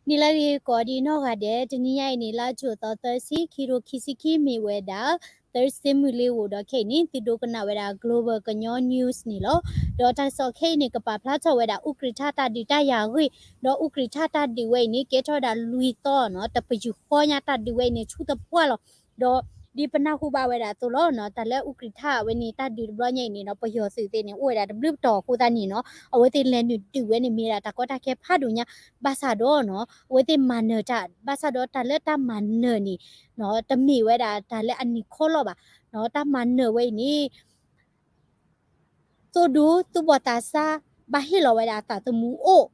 နံၤလၢအဂ့ၤကိးဒံးနီၢ်ဂၤဒဲး, တနံၤညါအံၤန့ၣ် လါကၠိသီသၢဆံ ခံကထိခံဆံခံ မ့ၢ်ဝဲဒၣ် Thursday မုၢ်လ့ၤဧိၤဒီး ခဲအံၤန့ၣ် သုဒိကနၣ်ဝဲဒၣ် Global ကညီ News န့ၣ်လီၤ. ဒီးတၢ်ကစီၣ်ခဲအံၤန့ၣ် ကပာ်ဖျါထီၣ်ဝဲဒၣ် အူကြံၢ်ထၣ်တၢ်ဒုးတၢ်ယၤအဂ့ၢ်, ဒီးအူကြံၢ်ထၣ်တၢ်ဒုးဝဲအံၤန့ၣ် ကဲထီၣ်ဝဲဒၣ်လွံၢ်သီနီၤ, တပယူာ်ဃီညါတၢ်ဒုးဝဲအံၤန့ၣ် ဆူၣ်သပှၢ်လီၤ. ဒီးဒ်ပနၢ်ဟူဘၣ်ဝဲဒၣ်အသိးလီၤနီၤ, တၢ်လၢအူကြံၢ်ထၣ်ဝဲန့ၣ် တၢ်ဒုးတဘျီညါအံၤန့ၣ်နီၤ, ပယီၤသုးသ့ၣ်န့ၣ် အိၣ်ဝဲဒၣ်တဘျုးပတီၢ်အဃိသတးန့ၣ်နီၤ, အဝဲသ့ၣ်လဲၤနုာ်ဒုးဝဲန့ၣ် မ့ၢ်ဝဲဒၣ်တၢ်ကီတၢ်ခဲဖးဒိၣ်ညါ, ဘၣ်ဆၣ်ဒီးနီၤ အဝဲသ့ၣ်မၤနၢၤတၢ်, ဘၣ်ဆၣ်ဒီးတၢ်လၢတၢ်မၤနၢၤန့ၣ်နီၤ တမ့ၢ်ဝဲဒၣ်တၢ်လၢအနံၤခီလီၤဘၣ်နီၤ, တၢ်မၤနၢၤဝဲအံၤန့ၣ် သိၣ်ဒူ သူၣ်ဘီၣ်သးစၢ် ဘၣ်ဟ့ၣ်လီၤဝဲဒၣ်အသးသမူအိၣ်,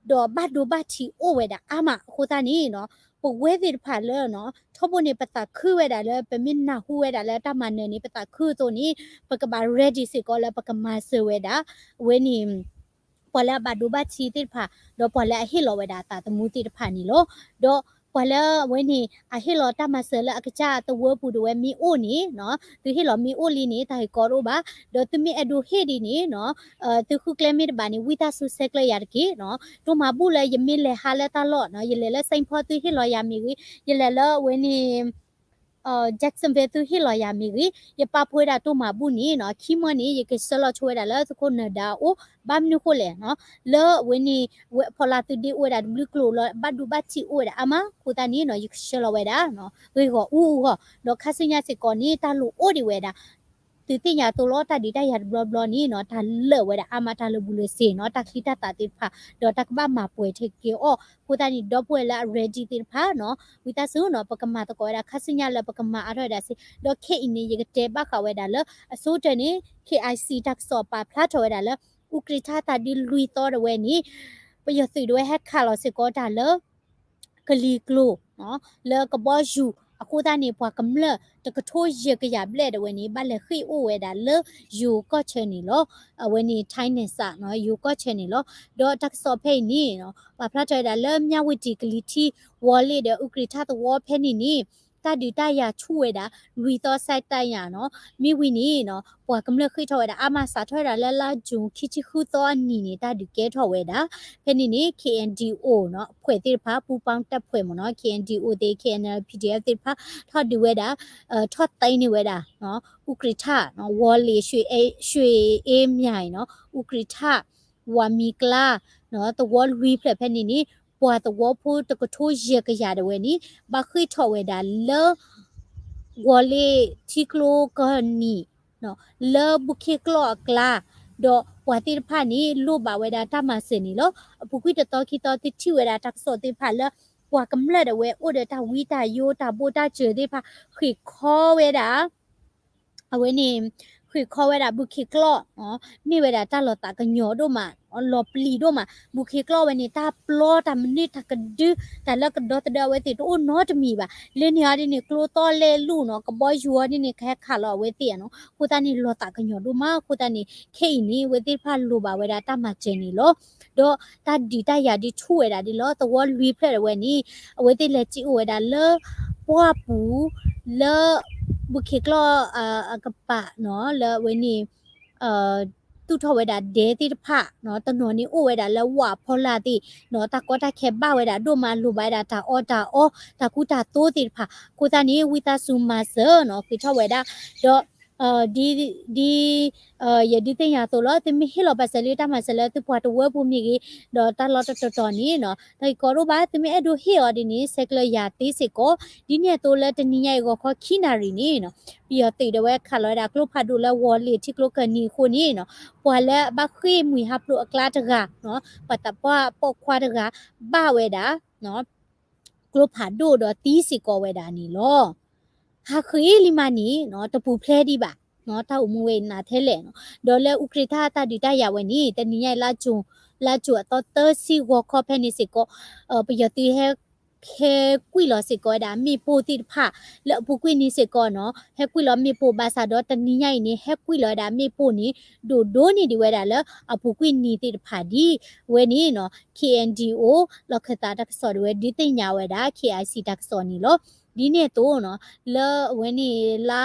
ဒီးဘၣ်ဒိဘၣ်ထံးအိၣ်ဝဲဒၣ်အါမးအဃိသတးန့ၣ်နီၤ, ပဝဲသ့ၣ်တဖၣ်လၢနီၤ ထီဘိန့ၣ် ပသးခုဝဲဒၣ်လၢ ပမ့ၢ်နၢ်ဟူဝဲဒၣ်လၢတၢ်မၤနၢၤန့ၣ် ပသးခုအသိးန့ၣ် ပကဘၣ် ready စ့ၢ်ကီးလၢပကမၤစၢၤဝဲဒၣ် အဝဲန့ၣ် ပှၤလၢအဘၣ်ဒိဘၣ်ထံးသ့ၣ်တဖၣ်, ဒီးပှၤလၢအဟ့ၣ်လီၤဝဲဒၣ်အသးသမူသ့ၣ်တဖၣ်န့ၣ်လီၤ. ဒီးပှၤလၢအဝဲန့ၣ် အဟ့ၣ်လီၤတၢ်မၤစၢၤလၢအကစၢ်သဝီပူၤဒၣ်ဝဲမ့ၢ်အိၣ်န့ၣ်နီၤ, သုဟ့ၣ်လီၤမ့ၢ်အိၣ်လံန့ၣ် တၢ်ဂ့ၢ်ကီတအိၣ်ဘၣ်. ဒီးသုမ့ၢ်အဲၣ်ဒိးဟ့ၣ်ဒ်န့ၣ်နီၤ, သုဃုကျဲမ့ၢ်တဘၣ်န့ၣ် ဝံသးစူၤဆဲးကျၢယၤတက့ၢ်နီၤ. တိၢ်မၤဘူၣ်လၢယမ့ၢ်လဲၤဟးလၢတၢ်လီၢ်နီၤ, ယလဲၤလၢ Saint Paul သုဟ့ၣ်လီၤယၤမ့ၢ်ဂ့ၤ, ယလဲၤလၢအဝဲန့ၣ် Jacksonville သုဟ့ၣ်လီၤယၤမ့ၢ်ဂ့ၤ, ယပာ်ဖှိၣ်ဝဲဒၣ်တိၢ်မၤဘူၣ်န့ၣ်နီၤ, ခံမၢန့ၣ် ယကဆှၢလီၤဆိဝဲဒၣ်လၢသုးခိၣ်နၢၤဒါအအိၣ်, ဘၣ်မနုၤဃိလဲၣ်နီၤ, လၢအဝဲန့ၣ်ဝဲဖီလာ်သုဒ့အိၣ်ဝဲဒၣ်တဘျုးကျိၤလီၤ, ဘၣ်ဒိဘၣ်ထံးအိၣ်ဝဲဒၣ်အါမးအဃိသတးန့ၣ်နီၤ, ယကဆှၢလီၤဝဲဒၣ်နီၤ, ဂ့ၢ်ဂီၢ်အူအူဂီၢ်, ဒီးခါဆူညါစ့ၢ်ကီးန့ၣ် တၢ်လိၣ်အိၣ်ဒံးဝဲဒၣ် သုသ့ၣ်ညါအသိးလီၤ, တၢ်ဒုးတၢ်ယၤတဘျီဘျီန့ၣ်နီၤ, တၢ်လၢာ်ဝဲဒၣ်အါမး, တၢ်လၢာ်ဘူၣ်လၢာ်စ့ၤနီၤ, တၢ်ချံတၢ်သၣ်သ့ၣ်တဖၣ်, ဒီးတၢ်ကဘၣ်မၤပှဲၤထီၣ်က့ၤအီၤ, အဃိသတးန့ၣ် ဒီပုၢ်ဝဲၢ်လၢအ ready သ့ၣ်တဖၣ်နီၤ, ဝံသးစူၤနီၤ, ပကမၤသကိးဝဲဒၣ်ခါဆူညါလၢပကမၤအါထီၣ်ဝဲဒၣ်စ့ၢ်, ဒီးခဲအံၤန့ၣ် ယကတဲဘၣ်ဃးဝဲဒၣ်လၢ အဆိကတၢၢ်န့ၣ် KIC တၢ်ကစီၣ်ပာ်ဖျါထီၣ်ဝဲဒၣ်လၢ အူကြံၢ်ထၣ်တၢ်ဒုးလွံၢ်သီဒၣ်ဝဲန့ၣ် ပယီၤသုးဒၣ်ဝဲဟဲခးလီၤစ့ၢ်ကီးတၢ်လၢ ကလံၤကျိၤ လၢကဘီယူၤ, အဃိသတးန့ၣ် ပှၤကမျၢၢ်တကထိယဲၢ်ကယၤဘျဲၣ်ဒၣ်ဝဲန့ၣ် ဘၣ်လဲၤဃ့ၢ်အိၣ်ဝဲဒၣ်လၢယိၤကီၢ်ဆၢန့ၣ်လီၤ. အဝဲန့ၣ် ထၢၣ်နဲၣ်စး ယိၤကီၢ်ဆၢန့ၣ်လီၤ. ဒီးတၢ်ကစီၣ်ဖဲအံၤန့ၣ် ပာ်ဖျါထီၣ်ဝဲဒၣ်လၢ မၠၣ်ဝတံၣ် ကလံၤထံး ဝီၤလ့ၣ်ဒီးအူကြံၢ်ထၣ်သဝီဖဲန့ၣ်န့ၣ် တၢ်ဒုးတၢ်ယၤဆူၣ်ဝဲဒၣ် လွံၢ်သီစဲးတၢ်ယၤနီၤ, မ့ၢ်ဝံၤန့ၣ်နီၤ ပှၤကမျၢၢ်ဃ့ၢ်ထီၣ်ဝဲဒၣ် အါမးစးထီၣ်ဝဲဒၣ်လၢလါယူၤ ခံဆံဃုသီအနံၤန့ၣ် တၢ်ဒုးကဲထီၣ်ဝဲဒၣ်, ဖဲန့ၣ်န့ၣ် KNDO နီၤ အဖွဲ့သ့ၣ်တဖၣ် ပူပေါင်းတပ်ဖွဲ့မ့ၢ်နီၤ KNDO သ့ၣ် KNLA PDF သ့ၣ်တဖၣ် ထီၣ်ဒုးဝဲဒၣ် ထီၣ်သ့န့ၢ်ဝဲဒၣ် အူကြံၢ်ထၣ် ဝီၤလ့ၣ် ရွှေအေးမြင့်နီၤ အူကြံၢ်ထၣ် ဝၤမံၤကျါ သဝီလွံၢ်ဖျၢၣ်ဖဲန့ၣ်န့ၣ် ပှၤသဝီဖိတကထိယဲၢ်ကယၤဒၣ်ဝဲန့ၣ် ဘၣ်ဃ့ၢ်ထီၣ်ဝဲဒၣ်လၢ ဝီၤလ့ၣ်ထံကျိကီၢ်နံၤ လၢဘူၣ်ခ့ၣ်ကျီၢ်အကျါ, ဒီးပှၤသ့ၣ်တဖၣ်န့ၣ် လိၣ်ဘၣ်ဝဲဒၣ်တၢ်မၤစၢၤန့ၣ်လီၤ. အပူၤကွံာ်တသီခံသီ သုထံၣ်ဝဲဒၣ်တၢ်ကစီၣ်သ့ၣ်တဖၣ်လၢ ပှၤကမျၢၢ်ဒၣ်ဝဲအိၣ်ဒီးတၢ်ဝံတၢ်ယိ တၢ်ဘိၣ်တၢ်စၢၤသ့ၣ်တဖၣ် ဃ့ၢ်ခီဝဲဒၣ် အဝဲန့ၣ် ဃ့ၢ်ခီဝဲဒၣ်ဘူၣ်ခ့ၣ်ကျီၢ် မ့ၢ်ဝဲဒၣ်တၢ်လီၤသးကညီၤဒိၣ်မး လီၤပျံၤဒိၣ်မး, ဘူၣ်ခ့ၣ်ကျီၢ်ဝဲန့ၣ် တၢ်ပျီတၢ်မနုၤတၢ်ကဒု တၢ်လၢကဒီသဒၢအဝဲသ့ၣ်တအိၣ်နီတမံၤဘၣ်. လၢန့ၣ်အီၤဒ်န့ၣ် ကျိသီၣ်လဲၢ်လူၢ်နီၤ ကဘီယူၤအီၤဒ်န့ၣ် ကဟဲခးလီၤအဝဲသ့ၣ်နီၤ. အဃိသတးန့ၣ် လီၤသးကညီၤဒိၣ်မး အဃိသတးန့ၣ် ခဲအံၤန့ၣ် အဝဲသ့ၣ်တဖၣ်လိၣ်ဘၣ်ဝဲဒၣ်တၢ်မၤစၢၤန့ၣ်လီၤ. ဒီးတၢ်ဒုးတၢ်ယၤဒုးဆူၣ်ဝဲဒၣ်ဒ်လီၤ သဝီလွံၢ်ဖျၢၣ်ဒၣ်ဝဲန့ၣ် အဝဲသ့ၣ်လဲၤစံၣ်အိၣ်ဝဲဒၣ်လၢ ပှၢ်ပူၤ လၢ ဘူၣ်ခ့ၣ်ကျီၢ်အကပၤနီၤ လၢအဝဲန့ၣ် သူၣ်ထီၣ်ဝဲဒၣ်ဒဲသ့ၣ်တဖၣ်နီၤ တနီၤန့ၣ်အိၣ်ဝဲဒၣ်လၢဝၣ်ဖီလာ်သ့ၣ်နီၤ တၢ်ကီတၢ်ခဲဘၣ်ဝဲဒၣ်ဒိၣ်မး လိၣ်ဘၣ်ဝဲဒၣ်တၢ်အီၣ်တၢ်အီ တၢ်ကူတၢ်သိသ့ၣ်တဖၣ် အဃိသတးန့ၣ် ဝံသးစူၤမၤစၢၤနီၤ ဃ့ၢ်ထီၣ်ဝဲဒၣ် ဒီး ဒ် ဒ် ယဒုးသ့ၣ်ညါအသိးလီၤ သုမ့ၢ်ဟ့ၣ်လီၤပာ်စၢၤလၢတၢ်မၤစၢၤလၢသုပှၤတဝၢပူၤမ့ၢ်ဂ့ၤ ဒီးတၢ်လီၢ်တတီၤတီၤန့ၣ်နီၤ တၢ်ဂ့ၢ်ကီဒိၣ်ဘၣ် သုမ့ၢ်အဲၣ်ဒိးဟ့ၣ်အီၤဒ်န့ၣ် ဆဲးကျၢယၤသ့စ့ၢ်ကီး ဒ်န့ၣ်အသိးလၢတနံၤညါအံၤဂီၤခီခံနၣ်ရံၣ်န့ၣ်နီၤ ပယီၤသုးဒၣ်ဝဲခးလီၤဝဲဒၣ်ကျိဖးဒိၣ်လၢဝီၤလ့ၣ်ထံကျိကီၢ်နံၤအဃိန့ၣ်နီၤ ပှၤလၢအဘၣ်ဃ့ၢ်မှံဟးဖျိးအကျါတဂၤနီၤ ပှၤသးပှၢ်ပိာ်ခွါတဂၤ ဘၣ်ဝဲဒၣ် ကျိဖးဒိၣ်ဒီးသံစ့ၢ်ကီးဝဲဒၣ်န့ၣ်လီၤ. ဟးဃ့ၢ်လံမးန့ၣ်နီၤ တပူၤဖျဲးဒံးဘၣ်နီၤ တၢ်အိၣ်မူဝဲအံၤနးထဲလဲၣ်နီၤ ဒီးလၢအူကြံၢ်ထၣ်တၢ်ဒုးတၢ်ယၤဝဲန့ၣ် တနံၤညါအံၤ လါကၠိၤ လါကၠိၤအသီသၢဆံဂီၤခီဖဲန့ၣ်စ့ၢ်ကီး ပယီၤသုးဟဲ ဟဲကွံာ်လီၤစ့ၢ်ကီးဝဲဒၣ်မ့ၣ်ပိၢ်သ့ၣ်တဖၣ် လၢအပူၤကွံာ်န့ၣ်စ့ၢ်ကီးနီၤ ဟဲကွံာ်လီၤမ့ၣ်ပိၢ်ဘၣ်ဆၣ်ဒီးတနံၤညါအံၤန့ၣ် ဟဲကွံာ်လီၤဝဲဒၣ်မ့ၣ်ပိၢ်န့ၣ် ဒိၣ်ဒိၣ်န့ၢ်ဒံးဝဲဒၣ်လၢအပူၤကွံာ်နံၤသ့ၣ်တဖၣ်ဒ်ဝဲန့ၣ်နီၤ KNDO လီၢ်ခၢၣ်သးတၢ်ကစီၣ်ဒၣ်ဝဲဒုးသ့ၣ်ညါဝဲဒၣ် KIC တၢ်ကစီၣ်န့ၣ်လီၤ. ဒ်န့ၣ်အသိးနီၤ လၢအဝဲန့ၣ် လါ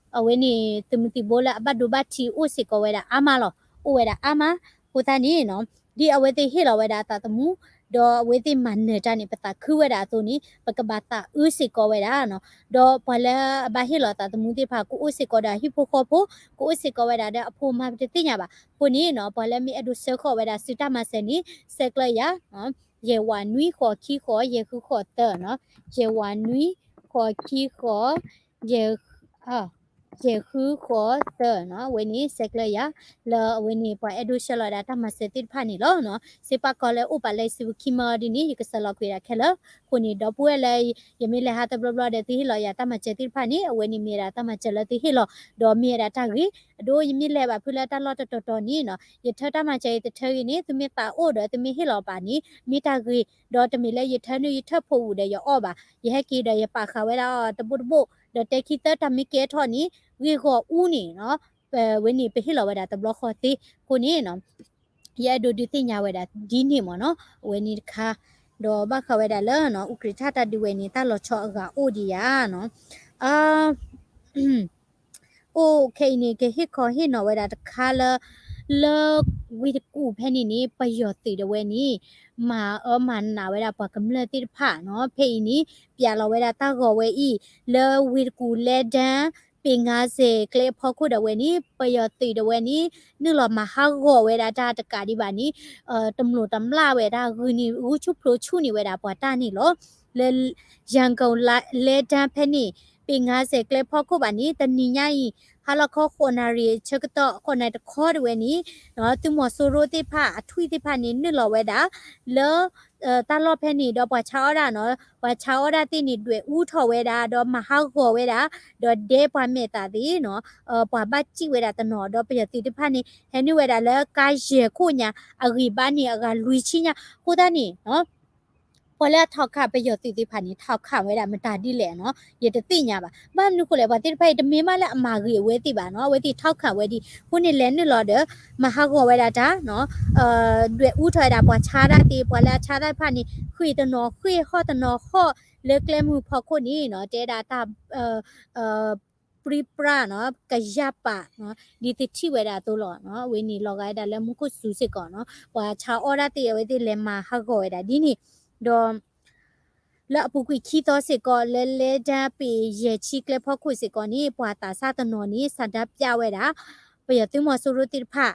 အဝဲန့ၣ် သုးမုၢ်သံၣ်ဘိလၢအဘၣ်ဒိဘၣ်ထံးအိၣ်စ့ၢ်ကီးဝဲဒၣ်အါမးလီၤ. အိၣ်ဝဲဒၣ်အါမး. အဃိသတးန့ၣ်နီၤ ဒ်အဝဲသ့ၣ်ဟ့ၣ်လီၤဝဲဒၣ်အသးသမူ ဒီးအဝဲသ့ၣ်မၤနၢၤတၢ်န့ၣ် ပသးခုဝဲဒၣ်အသိးန့ၣ် ပကဘၣ်သးအုးစ့ၢ်ကီးဝဲဒၣ်နီၤ. ဒီးပှၤလၢအဘၣ်ဟ့ၣ်လီၤအသးသမူသ့ၣ်တဖၣ် ကအိၣ်စ့ၢ်ကီးဒီးအဟံၣ်ဖိဃီဖိ, ကအိၣ်စ့ၢ်ကီးဝဲဒၣ်ဒီးအဖိအမါ ပတသ့ၣ်ညါဘၣ်. အဃိန့ၣ်နီၤ ပှၤလၢမ့ၢ်အဲၣ်ဒိးဆှၢဃီၤဝဲဒၣ်စုတၢ်မၤစၢၤန့ၣ် ဆဲးကျၢယၤ ယဲၢ်ဝးနွံဃိးခံဃိး ယဲၢ်ဃုဃိးသၢနီၤ, ယဲၢ်ဝးနွံဃိးခံဃိး ယဲၢ် ယဲၢ်ဃုဃိးသၢနီၤ, အဝဲန့ၣ်ဆဲးကျၢယၤ လၢအဝဲန့ၣ် ပှၤအဲၣ်ဒိးဆှၢလီၤဝဲဒၣ်တၢ်မၤစၢၤသ့ၣ်တဖၣ်န့ၣ်လီၤနီၤ. စ့ပာ်ကီၤလၢအိၣ်ပာ်လၢစုခံမၢအီၤဒ်န့ၣ် ယကစးလီၤကွံာ်ဒၣ်ခဲလၢာ်. အဃိန့ၣ် ဒီပုၢ်ဝဲၢ်လၢ ယမ့ၢ်လဲၤဟးတဘျီဘျီဒီး သုဟ့ၣ်လီၤယၤတၢ်မၤစၢၤသ့ၣ်တဖၣ်န့ၣ် အဝဲန့ၣ်မ့ၢ်ဝဲဒၣ်တၢ်မၤစၢၤလၢသုဟ့ၣ်လီၤ ဒီးမ့ၢ်ဝဲဒၣ်တၢ်ဂ့ၤ. အဒိ ယမ့ၢ်လဲၤဘၣ်ဖုလၢတၢ်လီၢ်တတီၤတီၤန့ၣ်နီၤ ယထၢတၢ်မၤစၢၤအံၤတထၢဂ့ၤန့ၣ် သုမ့ၢ်သးအိၣ်ဒီးသုမ့ၢ်ဟ့ၣ်လီၤပာ်န့ၣ် မ့ၢ်တၢ်ဂ့ၤ, ဒီးတမ့ၢ်လၢယထၢနုၢ်ယထၢၣ်ဖိအူဒီးယအီၣ်ဘၣ်, ယဟဲက့ၤဒီးယပာ်ဃာ်ဝဲဒၣ်အီၤတဘိတဘိ, ဒီးတဲခံသၢတၢ်မ့ၢ်ကဲထီၣ်န့ၣ် ဂ့ၢ်ဂီၢ်အူန့ၣ်နီၤ ပဝဲန့ၣ်ပဟ့ၣ်လီၤဝဲဒၣ်တဘျီဃီသ့. အဃိန့ၣ်နီၤ ယအဲၣ်ဒိးဒုးသ့ၣ်ညါဝဲဒၣ်ဒ်န့ၣ်မ့ၢ်နီၤ အဝဲန့ၣ်တခါ, ဒီးဘၣ်ဃးဝဲဒၣ်လၢ အူကြ့းထၣ်တၢ်ဒုးဝဲန့ၣ် တၢ်လီၤဆီအဂၤအိၣ်ဒံးယၤနီၤ. အိၣ်ခဲအံၤန့ၣ် ကဟ့ၣ်ခီဟ့ၣ်နီၤဝဲဒၣ်တခါလၢ လၢဝ့ၢ်တကူၣ်ဖဲန့ၣ်န့ၣ် ပယီၤသုးဒၣ်ဝဲန့ၣ် မၤအၢမၤနးဝဲဒၣ်ပှၤကမျၢၢ်သ့ၣ်တဖၣ်နီၤ. ဖဲအံၤန့ၣ် ပျးလီၤဝဲဒၣ်တၢ်ဂီၤဝဲအံၤ လၢဝ့ၢ်တကူၣ်လဲဒၢ ပ့ၤငါစဲးကျဲအဖီခိၣ်ဒၣ်ဝဲန့ၣ် ပယီၤသုးဒၣ်ဝဲန့ၣ် နုာ်လီၤမၤဟးဂီၤဝဲဒၣ်တၢ်တကးဒံးဘၣ်န့ၣ် တမျိာ်တမျာ်ဝဲဒၣ်ဂုၢ်န့ၣ် ဂုၢ်ဆူၣ်ဖျိဆူၣ်န့ၢ်ဝဲဒၣ်ပှၤတၢ်န့ၣ်လီၤ. လၢ ယၤကီၤလဲဒၢဖဲန့ၣ် ပ့ၤငါစဲးကျဲဖီခိၣ်ဘၣ်န့ၣ် တနံၤညါအံၤ ဟါလီၤခီဃိးနၣ်ရံၣ်ဆၢကတီၢ် ဃိးနၣ်ရံၣ်တခီဒၣ်ဝဲန့ၣ် သုးမီၤစိရိၤသ့ၣ်တဖၣ်အထွံၣ်သ့ၣ်တဖၣ်န့ၣ် နုာ်လီၤဝဲဒၣ် လၢ တၢ်လီၢ်ဖဲန့ၣ် ဒီးပှၤဆါအီၣ်ဒၣ်နီၤ ပှၤဆါအီၣ်ဒၣ်သ့ၣ်န့ၣ် ဒွဲၣ်အူထီၣ်ဝဲဒၣ် ဒီးမၤဟးဂီၤဝဲဒၣ် ဒီးဒဲပှၤမဲာ်သၣ်သ့ၣ်နီၤ ပှၤဘၣ်စံၣ်ဝဲဒၣ်တနီၤ ဒီးပယီၤသုးသ့ၣ်တဖၣ်န့ၣ် ဟဲနုာ်ဝဲဒၣ်လၢကါယဲၢ်ခိၣ်ညါ အဂံၢ်ဘါန့ၣ် အဂၤလွံၢ်ဆံညါ အဃိသတးန့ၣ် ပှၤလၢအထောက်ခံပယီၤသုးသ့ၣ်တဖၣ်န့ၣ် ထောက်ခံဝဲဒၣ်မတၤဒ်လဲၣ်နီၤ ယတသ့ၣ်ညါဘၣ်. ဘၣ်မနုၤဃိလဲၣ် ပှၤသ့ၣ်တဖၣ်အံၤ တမ့ၢ်ဘၣ်လၢအမၤဂ့ၤအဝဲသ့ၣ်ဘၣ်နီၤ အဝဲသ့ၣ်ထောက်ခံဝဲဒၣ် အဃိန့ၣ်လဲၤနုာ်လီၤဒီး မၤဟးဂီၤဝဲဒၣ်တၢ်နီၤ ဒွဲၣ်အူထီၣ်ဝဲဒၣ်ပှၤဆါတၢ်သ့ၣ် ပှၤလၢအဆါတၢ်တဖၣ်န့ၣ် ဃ့ၢ်တနီၤဃ့ၢ် ဟီၣ်တနီၤဟီၣ် လၢကျဲမုၢ်ဖီခိၣ်န့ၣ်နီၤ တဲဒၣ်တၢ် ပြံပြါနီၤ ကယၢ်ပာ်နီၤ ဒ်သုထံၣ်ဝဲဒၣ်အသိးလီၤနီၤ အဝဲန့ၣ်လီၤဂာ်ဝဲဒၣ်လၢမူခိၣ်စူၤစ့ၢ်ကီးနီၤ ပှၤဆါအီၣ်ဒၣ်သ့ၣ် အဝဲသ့ၣ်လဲၤမၤဟးဂီၤဝဲဒၣ်ဒ်န့ၣ် ဒီး လၢအပူၤကွံာ်ခံသီစ့ၢ်ကီး လၢလဲဒၢပ့ၤယဲၢ်ဆံကျဲဖီခိၣ်စ့ၢ်ကီးန့ၣ် ပှၤသးစၢ်တနီၤန့ၣ် ဆန္ဒပြဝဲဒၣ် ပယီၤသုးမီၤစိရိၤသ့ၣ်တဖၣ်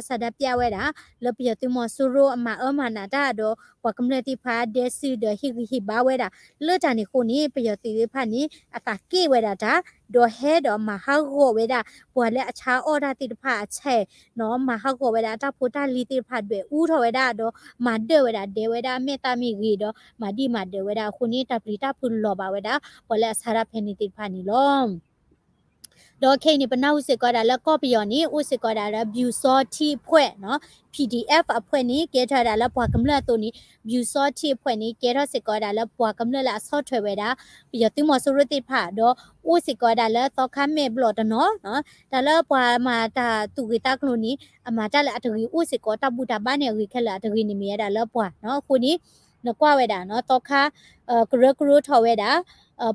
ဆန္ဒပြဝဲဒၣ် လၢပယီၤသုးမီၤစိရိၤအမၤအၢမၤနးတၢ် ဒီးပှၤကမျၢၢ်သ့ၣ်တဖၣ်ဒဲစုဒီးဟ့ၣ်ဂံၢ်ဟ့ၣ်ဘါဝဲဒၣ် လၢတၢ်န့ၣ်အဃိန့ၣ် ပယီၤသုးသ့ၣ်တဖၣ်န့ၣ် အသးက့ၣ်ဝဲဒၣ်တၢ် ဒီးဟဲဒီးမၤဟးဂီၤဝဲဒၣ် ပှၤလၢအဆါအီၣ်တၢ်သ့ၣ်တဖၣ်အဆဲးနီၤ မၤဟးဂီၤဝဲဒၣ်အတၢ်ဖိတၢ်လံၤသ့ၣ်တဖၣ်ဒွဲၣ်အူထီၣ်ဝဲဒၣ် ဒီးမၤဒၢၣ်ဝဲဒၣ်ဒဲဝဲဒၣ်အမဲာ်သၣ်မ့ၢ်ဂ့ၤဒီး မၤဒံၣ်မၤဒၢၣ်ဝဲဒၣ်အဃိန့ၣ် တၢ်ပျံၤတၢ်ဖုးလီၤဘၣ်ဝဲဒၣ် ပှၤလၢအဆါတၢ်ဖဲန့ၣ်သ့ၣ်တဖၣ်န့ၣ်လီၤ. ဒီးခဲအံၤန့ၣ် ပနၢ်ဟူစ့ၢ်ကီးဒၣ်လၢကီၢ်ပယီၤန့ၣ် အိၣ်စ့ၢ်ကီးဒၣ်လၢ ပျူစောထီးအဖွဲ့နီၤ ပီႇတီႇအၣ်ၾ် အဖွဲ့န့ၣ် ကဲထီၣ်ဝဲဒၣ်လၢပှၤကမျၢၢ်အသိးန့ၣ် ပျူစောထီးအဖွဲ့န့ၣ် ကဲထီၣ်စ့ၢ်ကီးဝဲဒၣ်လၢပှၤကမျၢၢ်လၢအဆီၣ်ထွဲဝဲဒၣ် ပယီၤသုးမီၤစိရိၤသ့ၣ်တဖၣ် ဒီးအိၣ်စ့ၢ်ကီးဝဲဒၣ်လၢသီခါမဲာ်ဘျီၣ်တနီၤနီၤ တၢ်လၢပှၤမၤတၢ်သူၣ်ဂ့ၤသးကျိၤန့ၣ် အမၤတၢ်လၢအတဂ့ၤအိၣ်စ့ၢ်ကီး တၢ်ဘူၣ်တၢ်ဘါန့ၣ်အဂ့ၤခဲလၢာ်အတဂ့ၤန့ၣ်မ့ၢ်ဝဲဒၣ်လၢပှၤနီၤ အဃိန့ၣ် နကွၢ်ဝဲဒၣ်နီၤ သီခါ ကရၢကရိထီၣ်ဝဲဒၣ်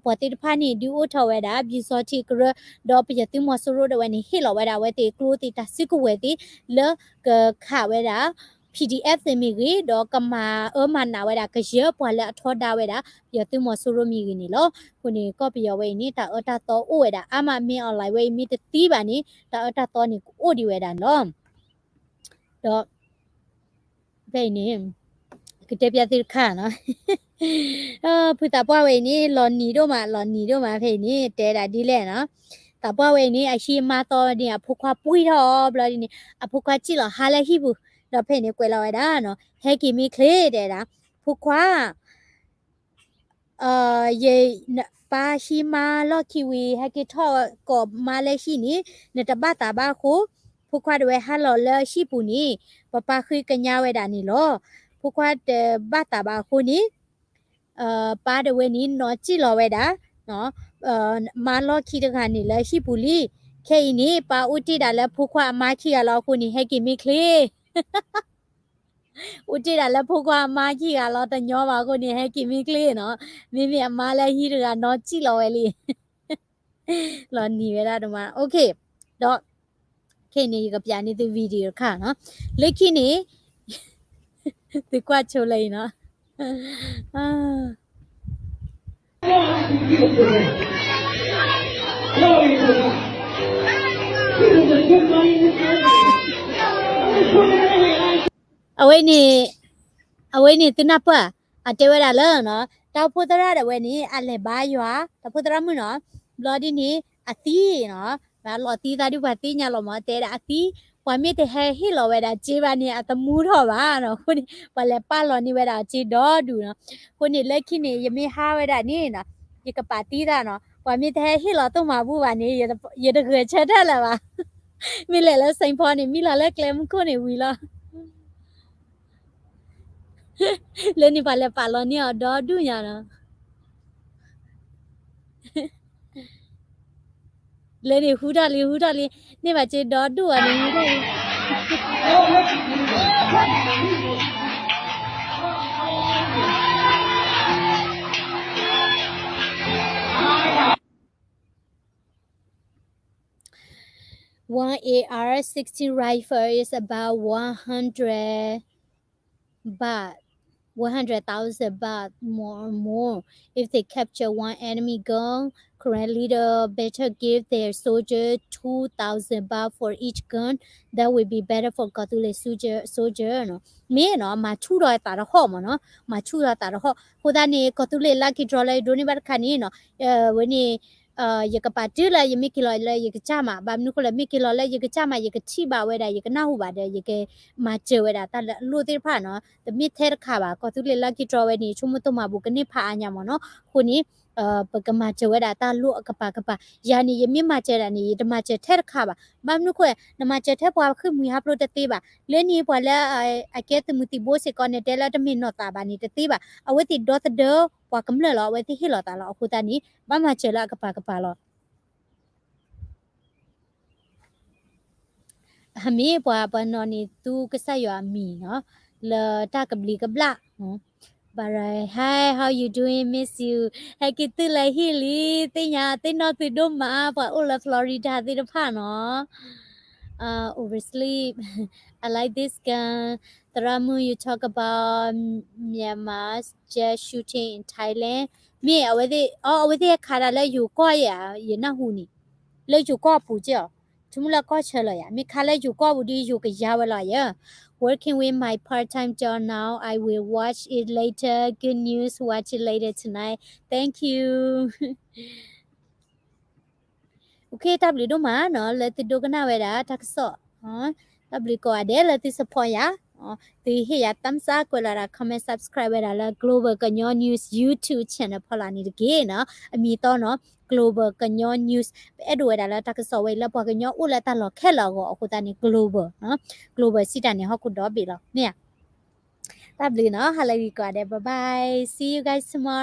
ပှၤသ့ၣ်တဖၣ်န့ၣ် ဒုးအိၣ်ထီၣ်ဝဲဒၣ် ပျူစောထီးကရၢ ဒီးပယီၤသုးမီၤစိရိၤဒၣ်ဝဲန့ၣ် ဟ့ၣ်လီၤဝဲဒၣ်အဝဲသ့ၣ်ကျိသ့ၣ်တၢ်စုကဝဲၤသ့ၣ် လၢကခးဝဲဒၣ် ပီၣ်တီၣ်အၣ်ၣ်သ့ၣ်မ့ၢ်ဂ့ၤ ဒီးကမၤအၢမၤနးဝဲဒၣ်ကယၢပှၤလၢအထီဒါဝဲဒၣ် ပယီၤသုးမီၤစိရိၤမ့ၢ်ဂ့ၤန့ၣ်လီၤ. အဃိန့ၣ် ကီၢ်ပယီၤဝဲအံၤန့ၣ် တၢ်အၢတၢ်သီအိၣ်ဝဲဒၣ်အါမး မ့ၢ်အီၣ်လဲၣ်ဝဲအံၤမ့ၢ်တသံဘၣ်န့ၣ် တၢ်အၢတၢ်သီန့ၣ် ကအိၣ်ဒံးဝဲဒၣ်န့ၣ်လီၤ. ဒီး ဖဲအံၤန့ၣ် ကတဲပျးသုတခါနီၤ ဖုသးပှၢ်ဝဲအံၤန့ၣ် လီၤနံၤဒိၣ်မး လီၤနံၤဒိၣ်မး ဖဲအံၤန့ၣ် တဲဒၣ်ဒ်လဲၣ်နီၤ သးပှၢ်ဝဲအံၤန့ၣ် အဟံးအမါသီန့ၣ် အဖိခွါပှံၢ်ထီၣ်အီၤဘျီဒ်န့ၣ် အဖိခွါစံၣ်လီၤဟါလၢဟံၣ်ပူၤ ဒီးဖဲအံၤန့ၣ် ကွဲးလီၤဝဲဒၣ်နီၤ ဟဲက့ၤမ့ၢ်ချ့ တဲဒၣ် ဖိခွါ ယ ပၢ်ဟံးမါလီၢ်ခံဝံၤ ဟဲက့ၤထီၣ်ကိးမါလၢဟံၣ်န့ၣ် နတဘၣ်သးဘၣ်အဃိ ဖိခွါတဝဲဟးလီၤလၢဟံၣ်ပူၤန့ၣ် ပပၢ်ဃ့ကညးဝဲဒၣ်န့ၣ်လီၤ. ဖိခွါတဘၣ်သးဘၣ်အဃိန့ၣ် ပၢ်တဝဲန့ၣ် နီၢ်စံၣ်လီၤဝဲဒၣ် မါလီၢ်ခံတဂၤန့ၣ်လၢဟံၣ်ပူၤလံ. ခဲအံၤန့ၣ် ပၢ်အိၣ်တ့ၢ်ဒၣ်လၢဖိခွါအမါခံဂၤလီၤအဃိန့ၣ် ဟဲက့ၤမ့ၢ်ချ့ အိၣ်တ့ၢ်ဒၣ်လၢဖိခွါအမါခံဂၤလီၤ တညီဘၣ်အဃိန့ၣ် ဟဲက့ၤမ့ၢ်ချ့နီၤ. မ့မ့ၢ်အမါလၢဟံၣ်တဂၤနီၢ်စံၣ်လီၤဝဲလံ. လီၤနံၤဝဲဒၣ်ဒိၣ်မး OK ဒီး ခဲအံၤန့ၣ် ယကပျးန့ၢ်သု video တခါနီၤ. လၢခံန့ၣ် သုကွၢ်ဆိလၢအံၤနီၤ. အဝဲန့ၣ် အဝဲန့ၣ်သုနၢ်ပၢၢ် အတဲဝဲဒၣ်လၢနီၤ တၢ်အိၣ်ဖှိၣ်သရၣ်ဒၣ်ဝဲန့ၣ် အလဲၤဘါယွၤ တၢ်အိၣ်ဖှိၣ်သရၣ်မုၣ်နီၤ ဘျီဒ်န့ၣ် အသံနီၤ လီၤသံသးဒုးပှၤသ့ၣ်ညါလီၤမး တဲဒၣ်အသံ ပှၤမ့ၢ်တဟဲဟ့ၣ်လီၤဝဲဒၣ်စ့ဘၣ်န့ၣ် အသမူထီၣ်ဘၣ်နီၤ အဃိန့ၣ် ပှၤလဲၤပာ်လီၤန့ၢ်ဝဲဒၣ်စ့ဒီဒူၣ်နီၤ အဃိန့ၣ် လၢခံန့ၣ် ယမ့ၢ်ဟါဝဲဒၣ်န့ၣ်နီၤ ယကပာ်သံသးနီၤ ပှၤမ့ၢ်တဟဲဟ့ၣ်လီၤသိၣ်မၤဘူၣ်ဘၣ်န့ၣ် ယတဂဲၤဆၢထၢၣ်လၢၤဘၣ် မ့ၢ်လဲၤလၢ Saint Paul န့ၣ် မံလီၤလၢကျဲမုၢ်ခိၣ်န့ၣ်ဝံၤလီၤ လၢန့ၣ်ပှၤလဲၤပာ်လီၤန့ၢ်အီၤဒီဒူၣ်ညါနီၤ လၢန့ၣ်ဟူထီၣ်လံ ဟူထီၣ်လံ န့ၢ်ဘၣ်စ့ဒီဒူၣ်အီၤန့ၣ် ဟူထီၣ်လံ One A R sixteen rifle is about one hundred baht, one hundred thousand baht more or more. If they capture one enemy gun, current leader better give their soldier two thousand baht for each gun. That will be better for ကီၢ်သူလ့ၤ soldier, soldier နီၤ. မ့ၢ်နီၤ မၤဆူၣ်ထီၣ်သးတဟီၣ်မ့ၢ်နီၤ, မၤဆူၣ်ထီၣ်သးတဟီၣ်. အဃိသတးန့ၣ် ကီၢ်သူလ့ၤ lucky draw လၢယဒိးန့ၢ်ဘၣ်တခါန့ၣ်နီၤ, ဝဲန့ၣ် ယကပာ်တုၤလၢယမ့ၢ်က့ၤလီၤလၢယကစၢ်မး, ဘၣ်မနုၤဃိလၢမ့ၢ်က့ၤလီၤလၢယကစၢ်မး ယကထံၣ်ဘၣ်ဝဲဒၣ် ယကနၢ်ဟူဘၣ်ဒီး ယကမၤစၢၤဝဲဒၣ်တၢ်လၢအလိၣ်သ့ၣ်တဖၣ်နီၤ, တမ့ၢ်ထဲတခါဘၣ်. ကီၢ်သူလ့ၤ lucky draw ဝဲန့ၣ် ဆိကမိၣ်သိၣ်မၤဘူၣ်ကန့ၢ်ဖးအါညါမ့ၢ်နီၤ, အဃိန့ၣ် ပကမၤစၢၤဝဲဒၣ်တၢ်လိၣ်အကပၤကပၤ, ယၤန့ၣ် ယမ့ၢ်မၤစၢၤဒၣ်န့ၣ် ယတမၤစၢၤထဲတခါဘၣ်. ဘၣ်မနုၤဃိ နမၤစၢၤထဲပှၤဃ့ၢ်မှံဟးဖျိးတသ့ဘၣ်. လၢန့ၣ်ပှၤလၢ အကဲသုးမုၢ်သံၣ်ဘိစ့ၢ်ကီးန့ၣ် တဲလၢတမ့ၢ်နီၢ်သးဘၣ်န့ၣ်တသ့ဘၣ်. အဝဲသ့ၣ်ဒီသဒၢပှၤကမျၢၢ်လီၤ, အဝဲသ့ၣ်ဟ့ၣ်လီၤသးလီၤ. အဃိသတးန့ၣ် ဘၣ်မၤစၢၤလၢအကပၤကပၤလီၤ. ဟမ့ၢ်ပှၤပနီၣ်န့ၣ် သူကစၢ်ယွၤအမံၤနီၤ, လၢတၢ်ကဘျံးကဘျၣ် Barai, hi, how you doing? Miss you. ဟဲက့ၤသုလၢဟံၣ်လံ, သ့ၣ်ညါသ့ၣ်နီၣ်သုဒိၣ်မး, ပှၤအိၣ်လၢ Florida သ့ၣ်တဖၣ်နီၤ. Uh, oversleep. I like this gun. သရၣ်မုၣ် you talk about Myanmar's jet shooting in Thailand. မ့ၢ်အဝဲသ့ၣ်, အဝဲသ့ၣ်ဟဲခးတၢ်လၢယိၤကီၢ်ဧါ, ယနၢ်ဟူန့ၣ်, လၢယိၤကီၢ်အပူၤက့ၢ်အီၤ, ဆိကမိၣ်လၢကီၢ်ဆၢလီၤယၤ, မ့ၢ်ခးလၢယိၤကီၢ်ပူၤဒီး ယိၤကယါဝဲလီၤယၤ. Working with my part-time job now. I will watch it later. Good news. Watch it later tonight. Thank you. တၢ်ဘျုးဒိၣ်မးနီၤ လၢသုဒိကနၣ်ဝဲဒၣ်တၢ်ကစီၣ်, တၢ်ဘျုးကိးဂၤဒဲးလၢသု support ယၤ, သုဟ့ၣ်ယၤ thumbs up ကွဲးလီၤဒၣ် comment, subscribe ဝဲဒၣ်လၢ Global ကညီ News YouTube channel ဖီလာ်န့ၣ်တက့ၢ်နီၤ, အမံၤသီနီၤ Global ကညီ News. ပအဲၣ်ဒိးဝဲဒၣ်လၢတၢ်ကစီၣ်ဝဲအံၤလၢပှၤကညီအိၣ်လၢတၢ်လီၢ်ခဲလၢာ်အဂီၢ်အဃိသတးန့ၣ် Global, Global စံးတၢ်န့ၣ် ဟီၣ်ခိၣ်ဒီဘ့ၣ်လီၤ မ့ၢ်ဧါ. တၢ်ဘျုးနီၤ ဟါလၢဂ့ၤကိးဂၤဒဲး bye bye, see you guys tomorrow.